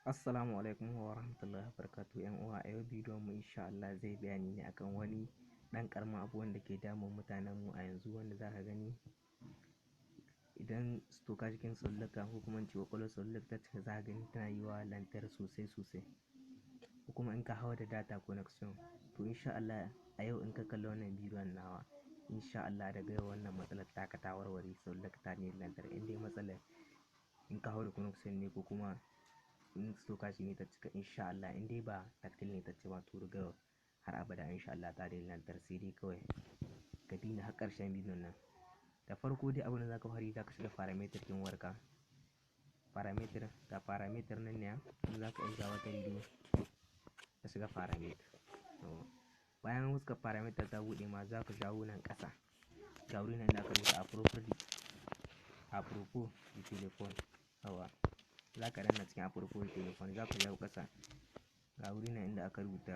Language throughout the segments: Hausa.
Assalamu alaikum wa rahmatullahi wa barakatuh. 'Yan uwa, a yau bidiyon mu insha Allah zai bayani ne akan wani ɗan ƙaramin abu wanda ke damun mutanen mu a yanzu, wanda za ka gani idan stockage ɗin salularka ko kuma in ce ƙwaƙwalwar salular ta cika, za ka gani tana yi wa lenteur sosai sosai, ko kuma in ka hau da data connection. To insha Allah a yau in ka kalli wannan bidiyon nawa, insha Allah daga yau wannan matsalar taka ta warware, salularka ta daina lenteur. In dai matsalar in ka hau da connection ne ko kuma in stockage ne ta cika, insha Allah in dai ba tactile ne ta ci ba, to daga yau har abada insha Allah ta daina lenteur. Sai dai kawai ka bi ni har ƙarshen bidiyon nan. Da farko dai, abin da zaka fara yi, zaka shiga paramètres ɗin wayarka. Paramètres, ga paramètres nan ne. In zaka iya jawo wata bidiyo, ka shiga paramètres. Bayan fuskar paramètres ta buɗe ma, za ka jawo nan ƙasa, ga wurin nan da aka rubuta À propos du téléphone. Yawwa, za ka danna cikin À propos du téléphone. Za ka jawo ƙasa, ga wurin nan inda aka rubuta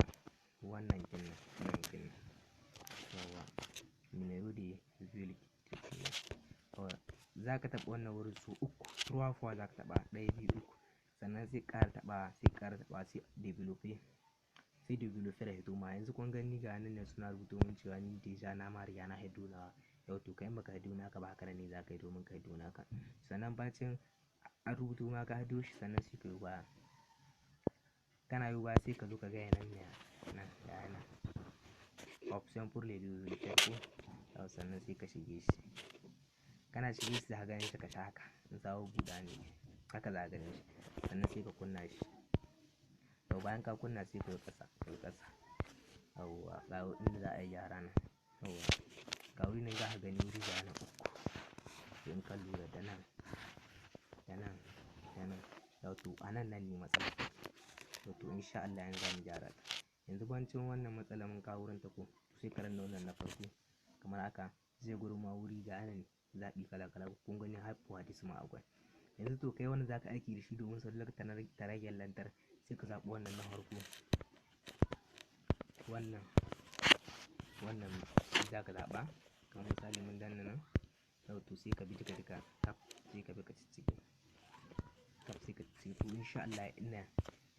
wannan kin nan, nan kin nan. Yawwa, numéro de véhicule. Za ka taɓa wannan wurin sau uku, trois fois za ka taɓa, ɗaya, biyu, uku. Sannan sai ƙara taɓa, sai ƙara taɓa, sai développer, sai développer ya hito ma. Yanzu kun gani, ga nan ne suna rubuto mun cewa ni déjà na ma riga na hiddo nawa. Yau to kai in baka hiddo naka ba, haka nan ne za ka yi domin ka hiddo naka. Sannan bacin an rubuto ma ka hiddo shi, sannan sai ka yi baya. Kana yi baya, sai ka zo ka ga nan ne, nan ga nan, option pour les développeurs ko. Yau sannan sai ka shige shi. Kana shige shi, za ka gane shi ka sha haka in sabo buɗa ne, haka za ka gane shi. Sannan sai ka kunna shi. To bayan ka kunna, sai ka yi ƙasa, ka yi ƙasa. Yawwa, ga inda za a yi gyara nan. Yawwa, ga wuri nan, za ka gani wuri ga nan uku. In ka lura da nan, da nan, da nan. Yau to a nan, nan ne matsalar take. To insha Allah yanzu zamu gyara ta. Yanzu bancin wannan matsalar mun kawo wurin ta ko, sai ka danna wannan na farko kamar haka, zai gwado ma wuri, ga nan zaɓi kala kala. Kun gani, har hadisi ma akwai. Yanzu to kai wanda zaka aiki da shi domin salular ta rage lenteur, sai ka zaɓi wannan na farko. Wannan shi zaka zaɓa. Kamar misali mun danna nan. Yau to sai ka bi duka duka kaf, sai ka bi ka ciccike. Kaf sai ka ciccike. To insha Allah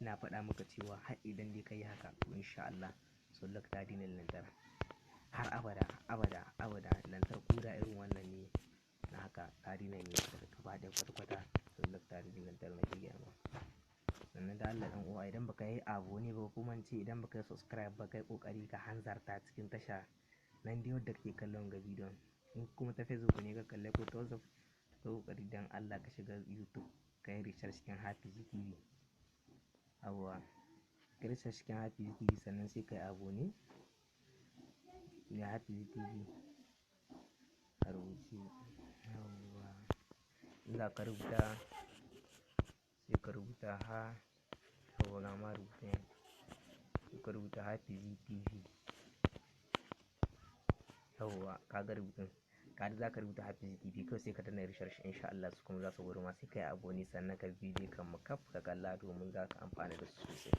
ina faɗa maka cewa har idan dai ka yi haka, to insha Allah salular ta daina lenteur har abada, abada, abada. Lenteur ko da irin wannan ne na haka, ta daina yin lenteur gaba ɗaya, kwata kwata salular ta daina lenteur nake gaya ma. Sannan da Allah ɗan uwa, idan baka yi abonné ba, ko kuma in ce idan baka yi subscribe ba, kai ƙoƙari ka hanzarta cikin tasha nan dai wadda kake kallon ga bidiyon. In kuma ta Facebook ne ka kalle ko ta WhatsApp, ka yi ƙoƙari dan Allah ka shiga YouTube, ka yi research cikin Hafizi TV. Yawwa, ka research cikin Hafizi TV, sannan sai ka yi abonné da Hafizi TV a rubuce. Yawwa, in za ka rubuta, sai ka rubuta ha. Yawwa, ga ma rubutun, sai ka rubuta Hafizi TV. Yawwa, ka ga rubutun. Ka za ka rubuta Hafizi TV kawai, sai ka danna research. Insha Allah su kuma za su gwado ma, sai ka yi abonné, sannan ka bi bidiyon mu kaf ka kalla domin za ka amfana da su sosai.